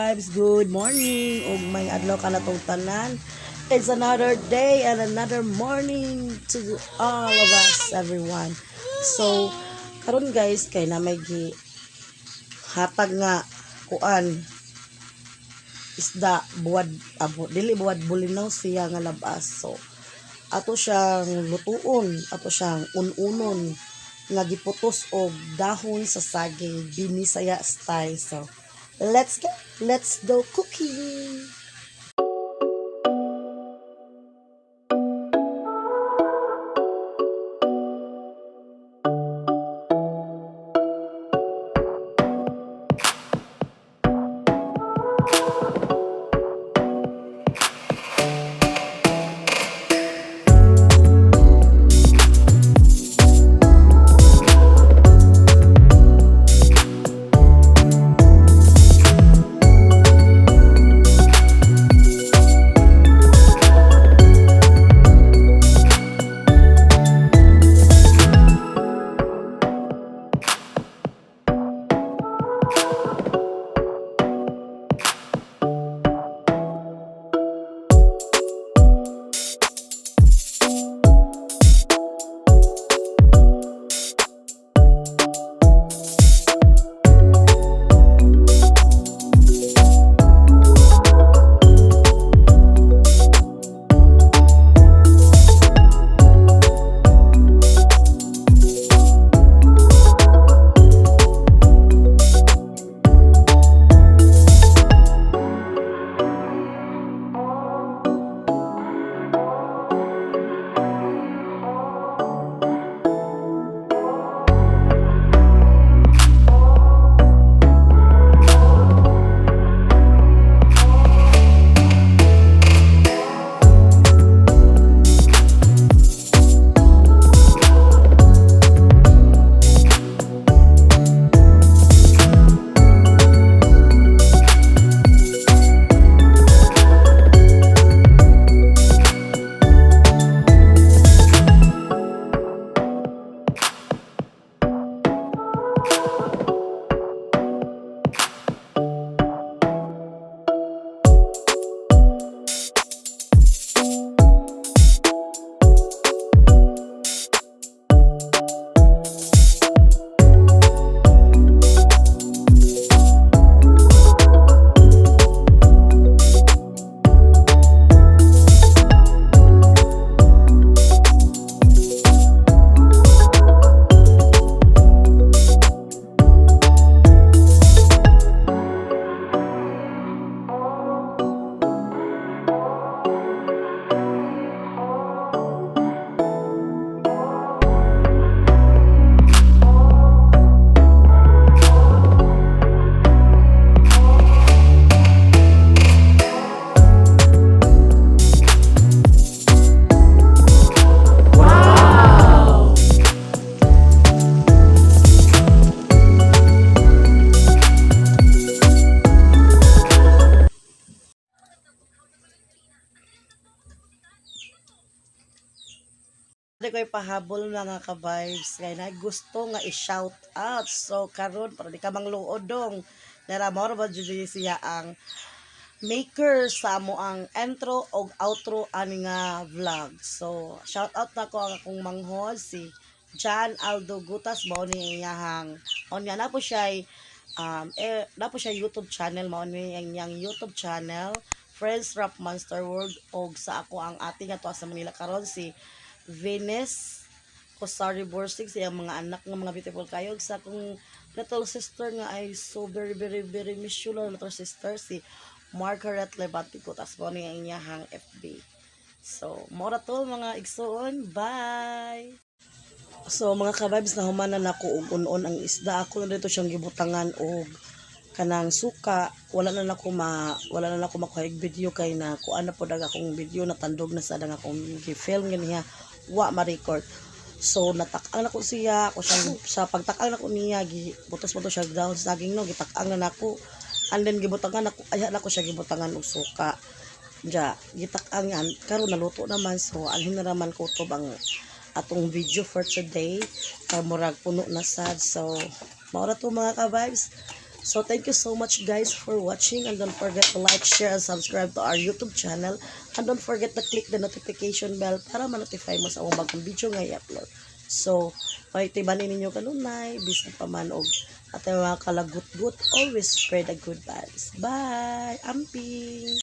Ka-vibes, good morning ug may adlaw kanatong tanan. It's another day and another morning to all of us, everyone. So, karon guys, kay na may gi hatag nga kuan isda buwad abo dili buwad, bulinaw siya nga labas. So, ato siyang lutuon, ato siyang un-unon nga giputos og dahon sa saging, binisaya style. So, let's go. Let's do cooking. Di ko'y pahabol, mga ka-vibes, kay na gusto nga i-shout out. So karon, para di ka mangluod dong. Nara mo ba jud siya ang maker sa amo ang intro og outro ani nga vlog. So shout out na ko ang akong manghod, si John Aldo Gutas, mao ni iyahang unya na po siya na po siya YouTube channel, mao ni ang iyang YouTube channel, Friends Rap Monster World, og sa ako ang ating ato sa Manila karon, si Venus Kosari Borsig, sa iyang mga anak nga mga beautiful kayo, ug sa akong little sister nga ay so very very very miss you, little sister, si Margaret Levante Gutas po ni ang iyahang FB. So, mora to, mga igsuon. Bye! So, mga ka-vibes, nahuman na nako og un-on ang isda. Ako na dito siyang gibutangan og kanang suka. Wala na nako makuha og video kay na kuan na pod ang akong video, natandog na sa ang akong gi-film ganiha, wa ma-record. So natak-ang nako siya, ako siyang sa pagtak-ang nako niya, gibutos mo to siya dahon sa saging, no, gitak-ang na nako and then gibutangan nako, ay nako siya gibutangan og suka. Ja, gitak-ang yan, karon naluto naman, so alhin na naman kutob ang atong video for today kay murag puno na sad. So maura to, mga ka-vibes. So thank you so much, guys, for watching, and don't forget to like, share, and subscribe to our YouTube channel, and don't forget to click the notification bell para ma-notify mo sa akong bagong video nga i-upload. So, may tibanin ninyo kanunay, bisan pa man og at mga kalagut-gut, always spread the good vibes. Bye! Amping!